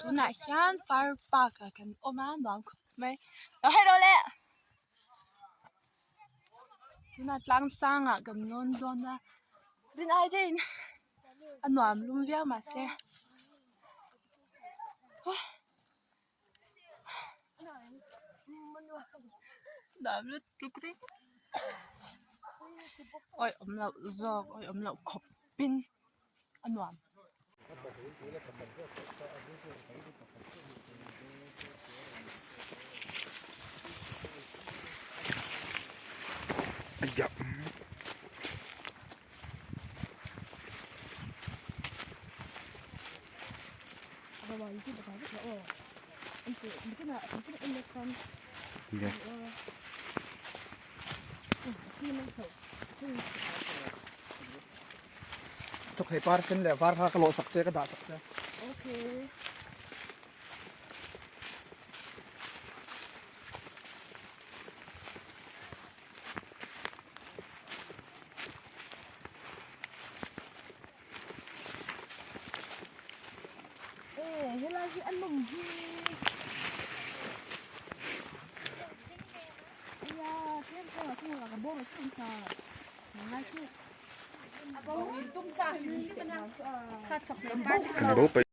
Tunah hian far park ah kan awm a nuam khawp mai lo hello le tunah tlang sangah kan lawn dawn a rin ai deuhin a nuam lum viau mahse nuam lutuk ringawt awi awm loh zawk awi awm loh khawp in a nuam. Chawkhlei par sen leh var kha ka lawh sak che ka dah sak che. Okay. Helai hi a nawm hi. Aya, tlem tlem ah chuan ka bawng a chhung ta. Ngai chu. Kan bo paih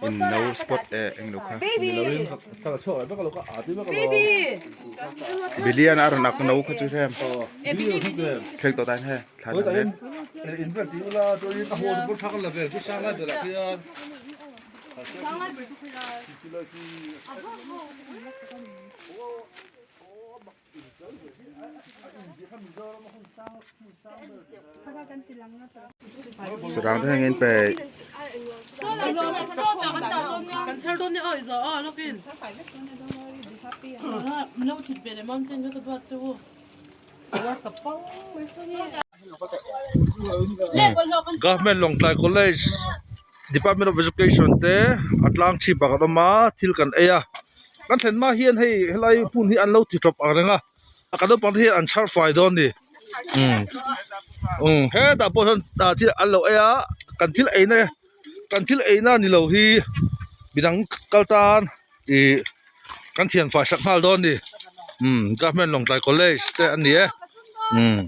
in no spot e eng lo kha Billion a rawn ak no kha chu hrem khel tawh tan he thlan ang nen Sarang te hengin pe Government Lawngtlai College Department of Education te a tlang chhip ah kan awm a thil kan ei a kan thlen hma hian hei helai hmun hi an lo ti tawp ang reng a a kan naupang te hian an chhar fai dawn a ni umm umm hetah pawh hian ah thil an lo ei a kan thil ei na kan thil ei na ni lo hi midang kal tan ih kan thian fai sak nghal dawn a ni umm Government Lawngtlai College te a ni e umm.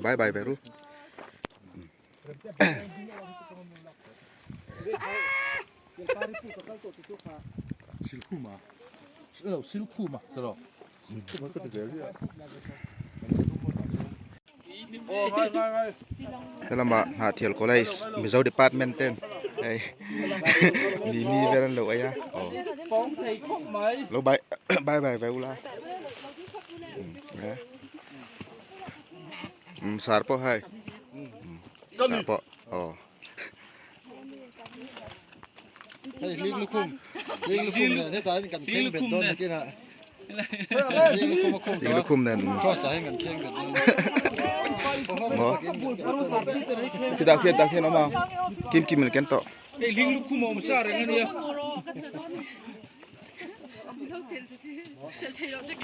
Bye bye ve ru. Silkhuma lo silkhuma tawh silkhuma ka ti ve ria Helama Hnahthial College Mizo Department ten hei mi mi vel an lo ei a aw lo bye bye bye ve ula um sar pawh hei tah pawh aw. Hei hling lukhum hling lukhum nen hetah hian kan kheng bet dawn nakinah hling lukhum a khum Hling lukhum nen cross ah hian kan kheng bet dawn maw khitah khian tah khian a awm a kim kim in ken tawh. Hei hling lukhum a awm sa reng a nia.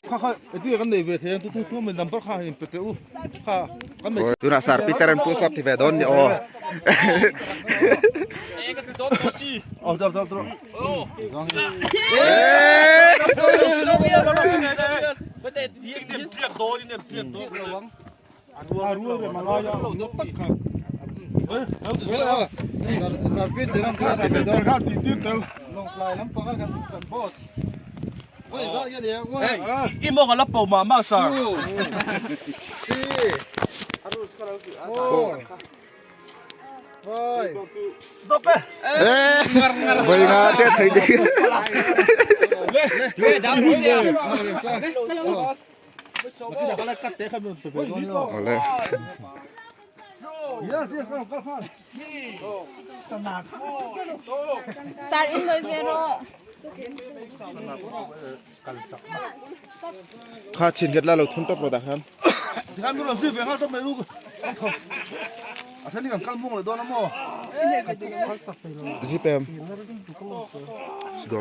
Kha kha eti kan nei ve thei ang tu tu mi number kha in pe teh u kha kan nei Tunah Sir Peter an pull up ti ve dawn ni aw. Aw dal dal dal. I mawng a la po mah mah sir. Voi nga che thei ding. Awle. Sar in lawi ve rawh. Kha chhin nghet la lo thun tawp rawh dah khan. Tikhan min rawn zui ve nghal tawp mai ru. A then hi kan kal muang leh dawn a maw? Zip em. Let's go.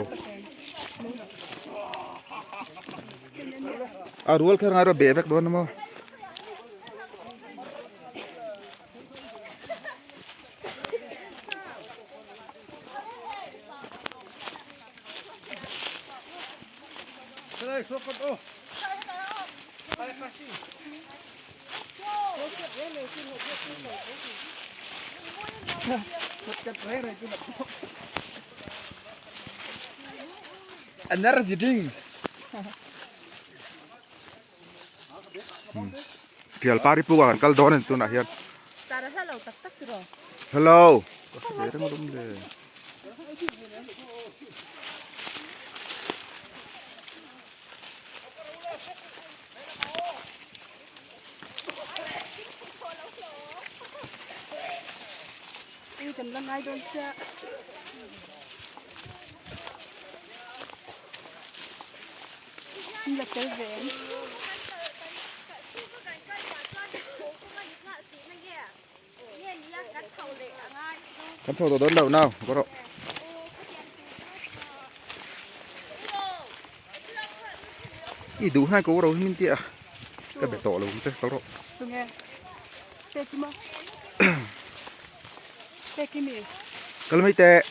A rual kher ngai rawh beh vek dawn a maw? Energy drink. Pial pari pu kan kal dawn ani tunah hian. Hello. Kan chho tawh dawn loh nau ka rawh. I duh hnai ko ro hi min tia ka be tawh lo ang che ka rawh. Kal mai teh.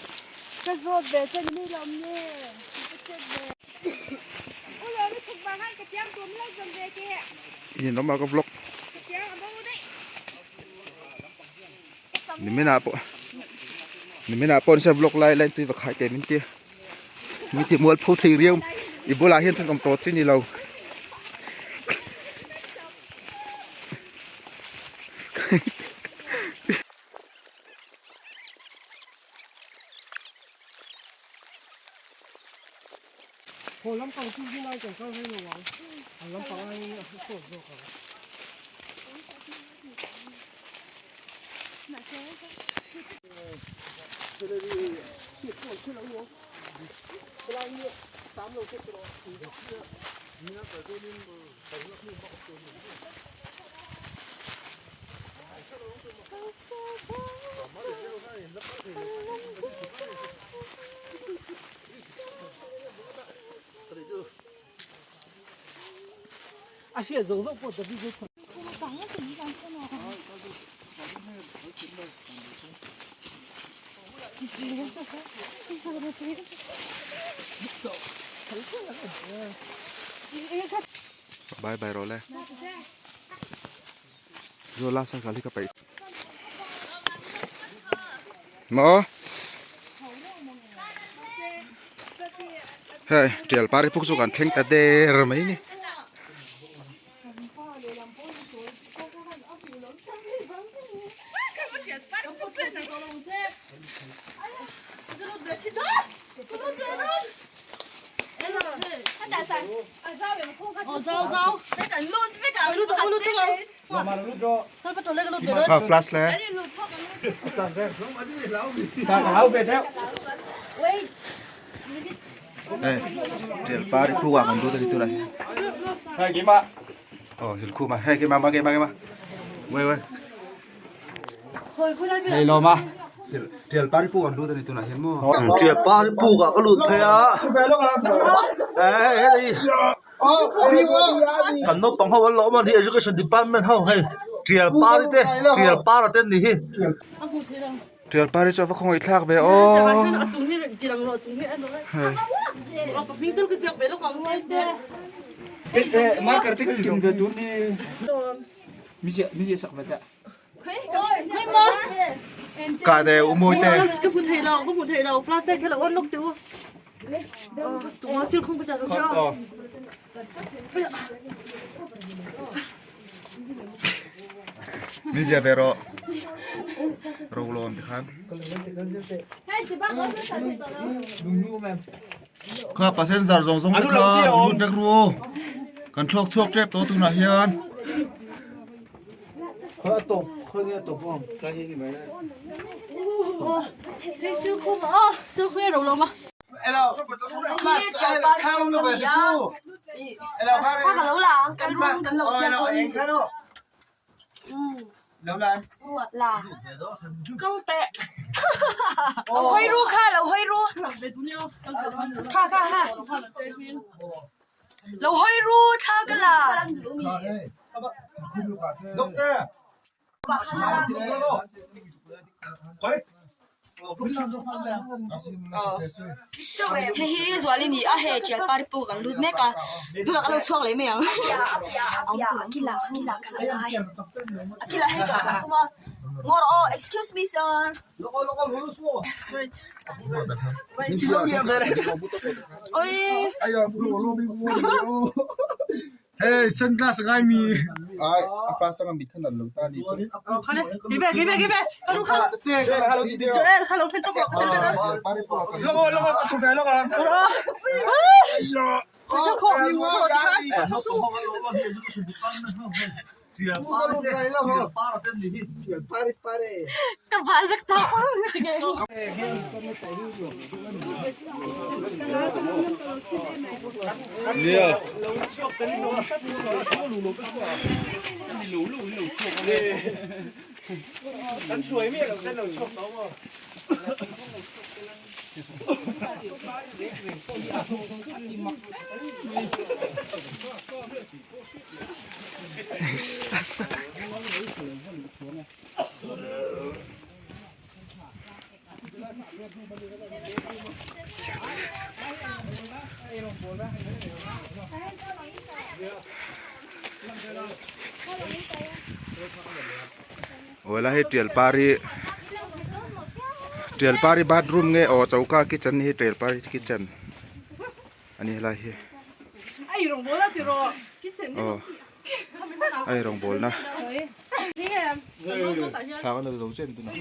Nhìn nó mà có vlog Nimina pawh Nimina pawh nasa vlog lai lai tui va khai te min tia min ti mual pho thei riau i bulah hian chuan awm tawh chi ni lo. Bye bye rawh le. Zo last a kal hi ka peih. Maw. Hei tial pari puk chu kan thleng ta der mai ni. Kha flash le. Hei tial pari puk ah kan lut a ni tunah hian. Hei keimah. Aw Hilkhuma hei keimah ma keimah keimah. Wei wei. Hei lawm a. Tial pari puk an lut a ni tunah hian maw. Tial pari puk ah ka lut phei a. Hei hei kan naupang ho an lo awm a ni education department ho hei tial pari te tial para te an nih hi. Tial pari chu a va khawngaih thlak ve aw. Kah de u mawi te. Min zia ve rawh. Ro lawm ti khan. Kha passenger zawng zawng te kha lut vek ru. Kan thluak chhuak tep tawh tunah hian. Hei hi Zuali ni a hei Tial pari puk an lut mek a tunah ka lo chhuak leh mai ang a kilah hei ka tum a ngawr aw excuse me sir Hey, sunglass ngai mi. Ai, a fa sang mit khan lo ta ni chu. Ka bal vek ta. Nia. Aw helai hi Tialpari Tialpari bathroom nge aw choka kitchen hi Tialpari kitchen a ni helai hi aw a eirawngbawl na thla kan la zo chiah tuna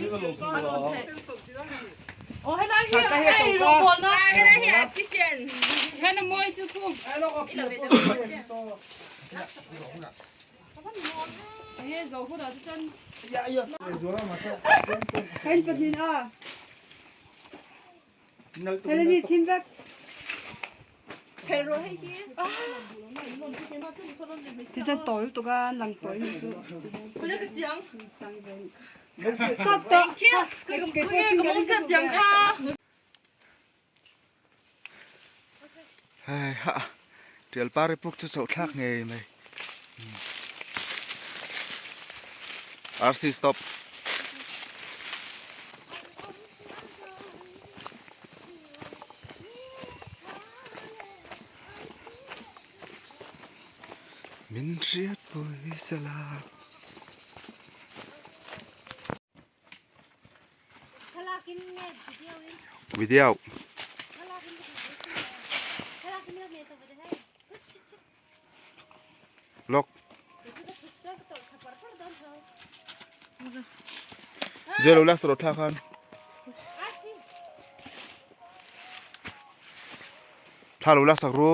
Hei ha tial pari puk chu chauh thlak ngei mai RC stop. Min hriat pui sela. Video. Lok. Zelo last ro thla khan. Thla lo la sak ru.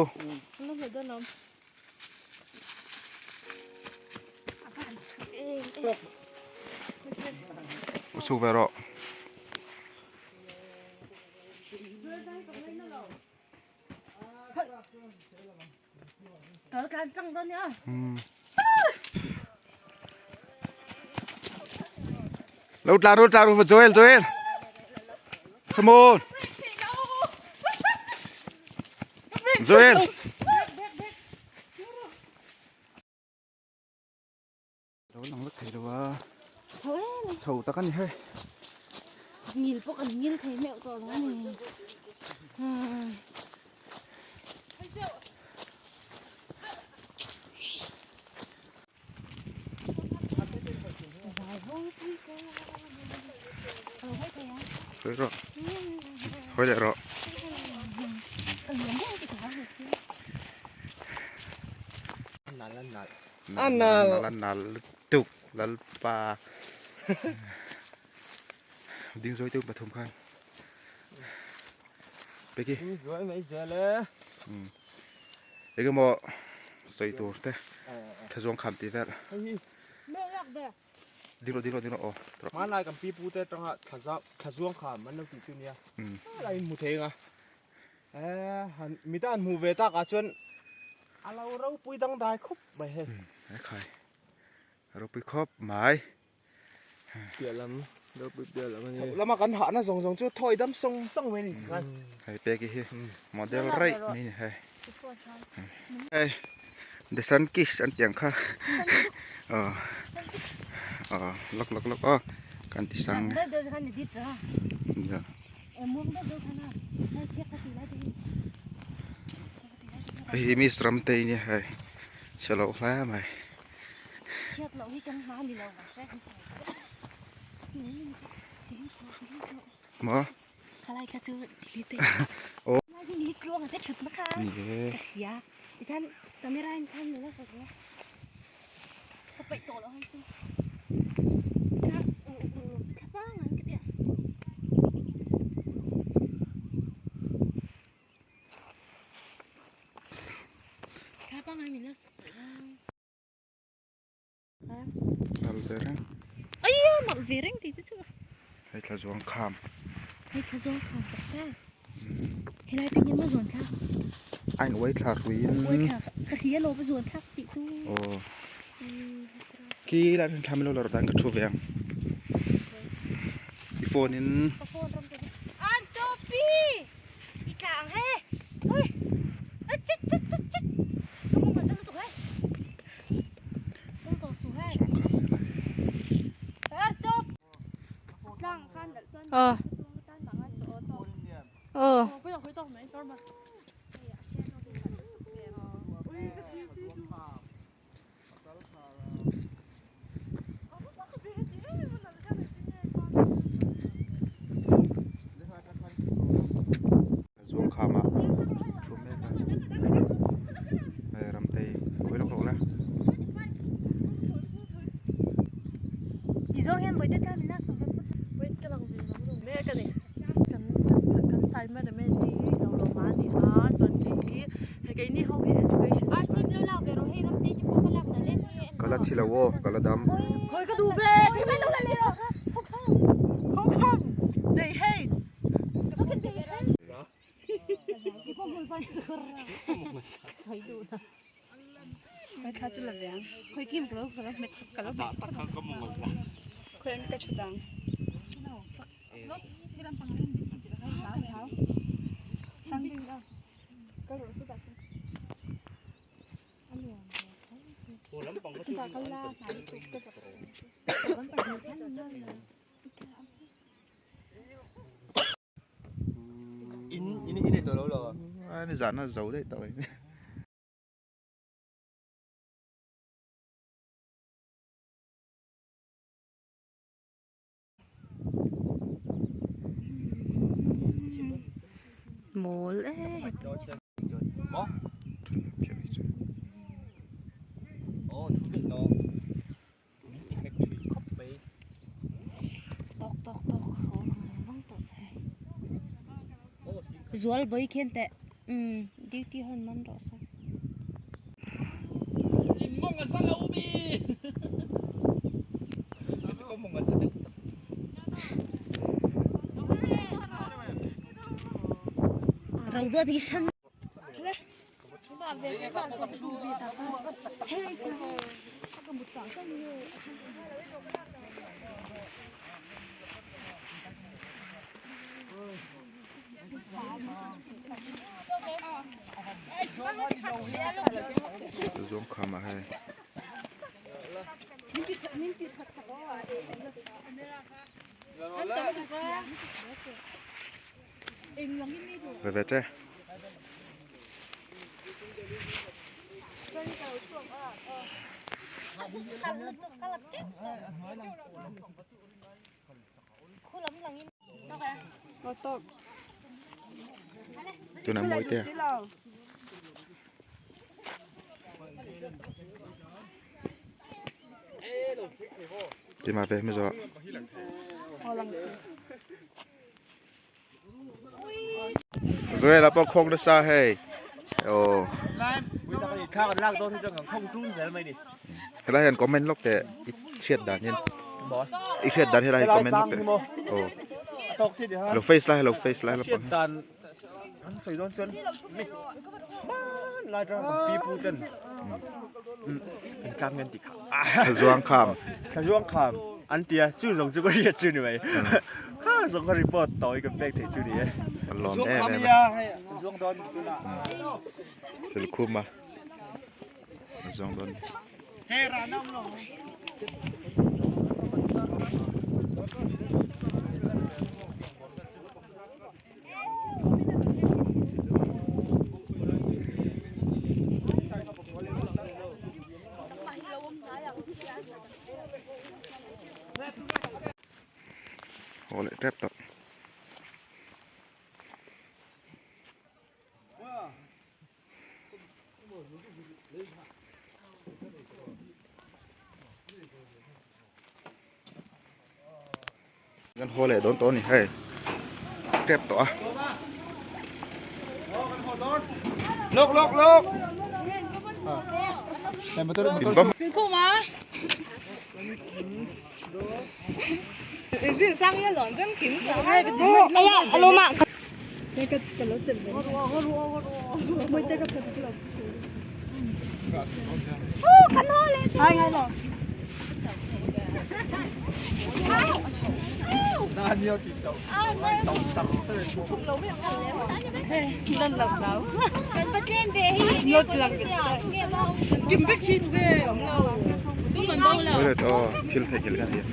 U chhuk ve rawh. Lo tla ru tla ru Joel Joel. Come on. Joel. Lo lang vek thei lo a. Chho em a. Chho tak a ni hei. Ngil pawh kan ngil thei meuh tawh lo a ni. Hawi rawh. Hawi leh rawh. Anal anal lutuk lalpa ding zawi deuh pathum khan peki zuai mai zel e eng emaw sawi tur te thlazuang kham tih vel. Ding rawh ding rawh ding rawh aw. Hmanlai kan pi pu te atanga thla thla zuang kham an lo tih chu nia. Helai in hmu thei anga. Eh han mita an hmuh ve takah chuan a lo ropui dangdai khawp mai hei. He khai ropui khawp mai. Piah lam ropui piah lam a ni. Chhoh lama kan hahna zawng zawng chu thawi dam sawng sawng mai a ni. Hei peki hi model raih mai a ni hei. Hei the sun kiss an tih ang kha aw aw lawk lawk lawk aw kan ti sang nia hei hi miss ramtei nia hei chhe loh hle mai. Maw. Khalai kha chu delete Aw. Lai hi ni tluang te thut na kha. Ni e. Ka hria. I khan camera in khan nula ka hria. Ka paih tawh lo hei chu. Ka u u lo chu thlapa ngai ka tia. Thlapa ngai min lo sak tawh la. Nalh ve reng. Aia nalh ve reng tih te chu. Hei thla zuang kham. Hei thla zuang kham tak ta. Helai te hian maw zuan thlak. A in uai thla ruiin. Uai thla ka hria lo va zuan thlak tih chu. Aw. Khi lai hian thla milo la rawh dan ka thu ve ang. I phone in. Ka phone ram te. An chopi. I tla ang he. Oi. Chut chut chut chut. Ka mong ka zan lutuk he. Zuang kham a thu mek a hei ramtei hawi lawk lawk la. Ka la thi lo aw ka la dam. In in in ei tawh lo lo. A ni zahna zo daih tawh mai. Mawl e. Maw? Tawk tawk tawk ho vang tawh che. Zual bawi khian teh umm duty hawn man rawh se. Rau duat hi san. Zuang kham ah hei. Về về che. Tuna mawi te. Ti ma ve mi zawh. Zoela pawh khawng nasa hei aw helai hian comment lawk teh i chhiat dan hian. I hriat dan helai comment lawk teh. Aw. Lo face lai lo face lai lampang hi. Dan an sawi dawn chuan mi hman lai atanga kan pi pu ten eng tlang nge an tih kha. Thlazuang kham. Thlazuang kham an ti a chu zawng chu ka hriat chu ni mai. Kha zawng ka report tawi kan pek theih chu ni e. Kan lawm em em a. Zuang dawn tunah. Silkhuma. Zawng dawn. Haw leh tep tawh. Kan haw leh dawn tawh a ni hei tep tawh a. Lawk lawk lawk. Toilet aw thil theih nghilh hian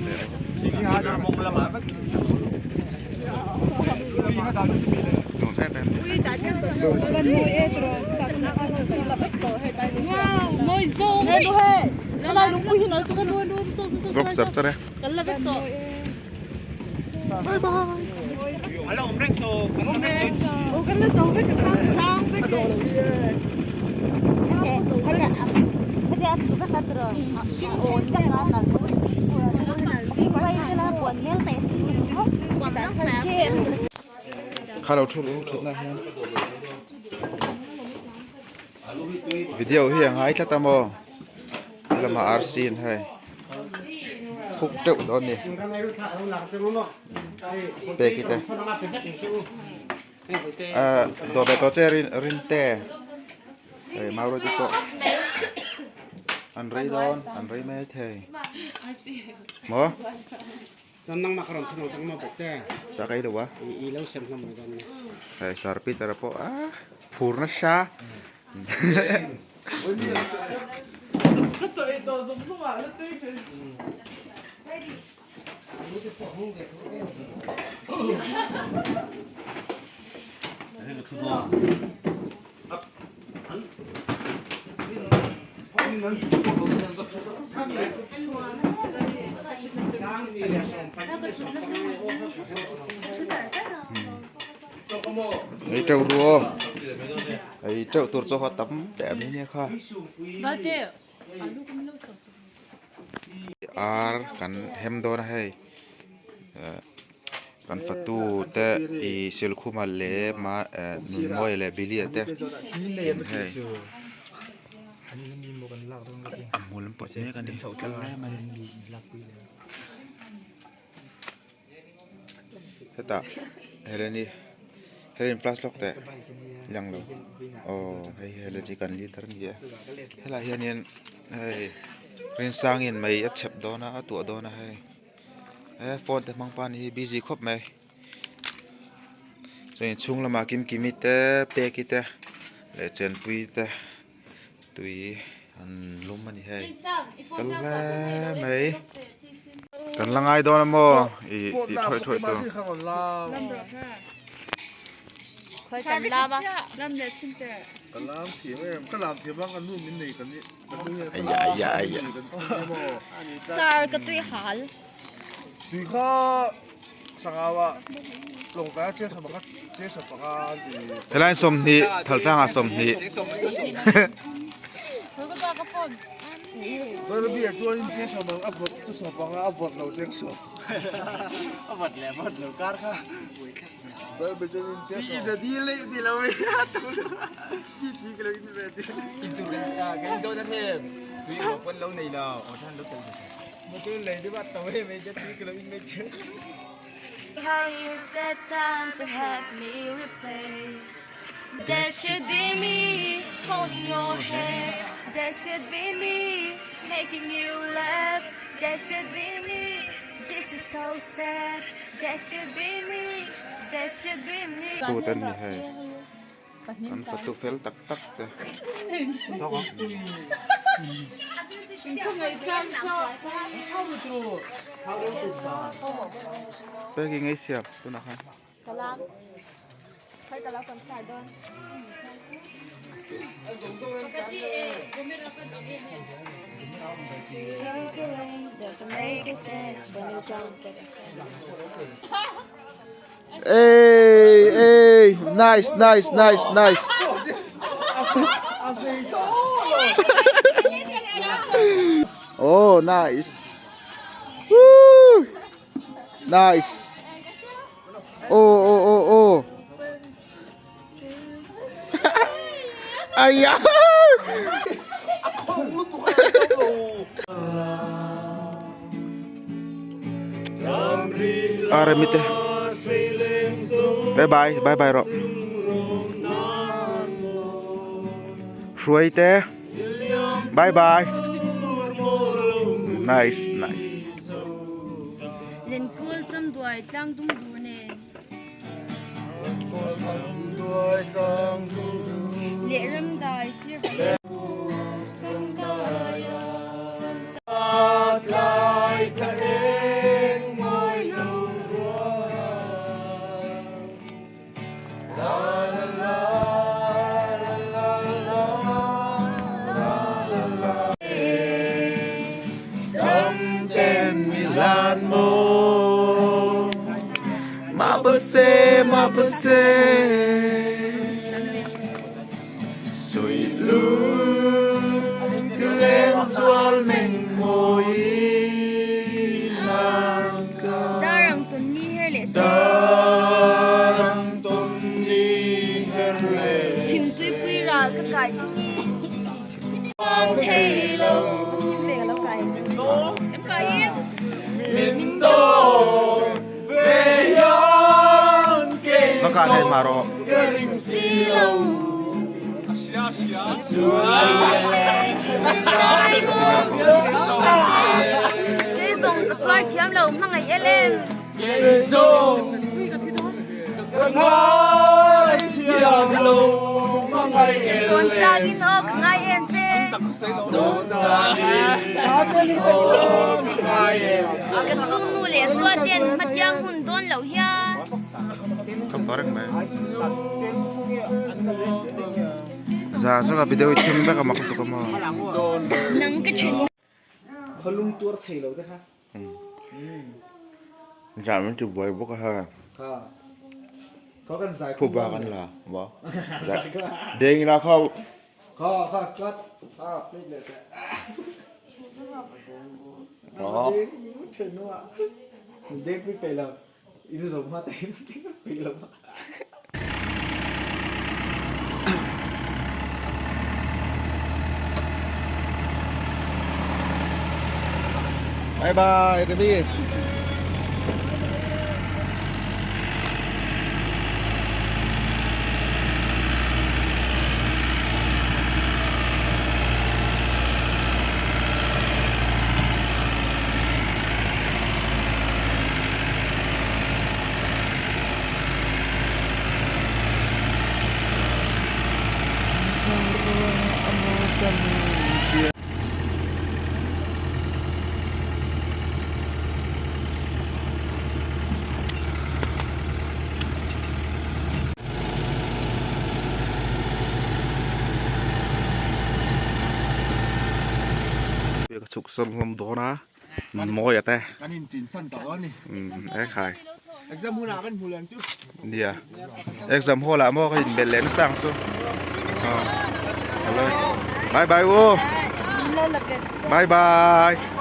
Vlog char char e. Bye bye. Kha lo thu ru thutna hian video hi a ngai tlat a maw helama arsi in hei huk teuh dawn a ni peki te ah dawh leh tawh che rin te hei mau rawh te pawh an rei dawn an rei mai thei maw. Sa kai lo a hei sir Peter a pawh a phur nasa. Ei teuh ru aw ei teuh tur chu haw tam teh mai nia kha ar kan hem dawn a hei kan fatu te ih silkhuma leh ma nunmawia leh bilia te in hei a hmul an pawt mek a ni hetah heleni heleni class lawk teh lang lo aw hei heleni kan leader a ni a helaiah hianin hei rinsangin mei a chhep dawn a a tuah dawn a hei he phone te hmang pa ni hi busy khawp mai chuan inchhung lamah kimkimi te peki te leh chenpui te. Tui an lum a ni hei fel hle mai kan la ngai dawn a maw ih tih thuai thuai tur Helai 20 thaltlangah 20. Tute an ni hei an fatu fel tak tak te. Peki ngei siam tunah khan. Ey ey nice nice nice nice oh nice Woo! Nice oh oh oh oh Aya A remi te bye bye bye bye rawh hruai te bye bye nice nice Lenkul chamduai tlang dung dur nen. Leh ram dai sir Darang tun ni her leh si. Chhim tuipui ral ka kai chu ni. Ka kah hei ma rawh. Kei zong ka tuar thiam lo hmangaih el em. Tawn chak in aw ka ngai em che. Ka chung nu leh sua ten hmatiang hun dawn loh hian. Thawk tawh reng mai. Za chu ka video i thim vek a mak lutuk a maw. Nang ka then. Khalung tuar thei lo te kha. Zah min ti buai bawk a ha. Kha. Kha kan zai Phu ba kan la ba. Deng ila kha. Kha kha cut. Kha plate leh teh. Aw. Then nuah. Deng pui pe lo. In zo hma te pe lo. Bye bye Remy. Ka chhuk sawn hlawm dawn a. Mawi a te. Kan in chin san tawh dawn ni. E khai. Exam hun ah kan hmu leng chu. Nia. Exam hall ah maw ka in belh leh nasa ang chu. Hello. Bye bye u. Bye bye.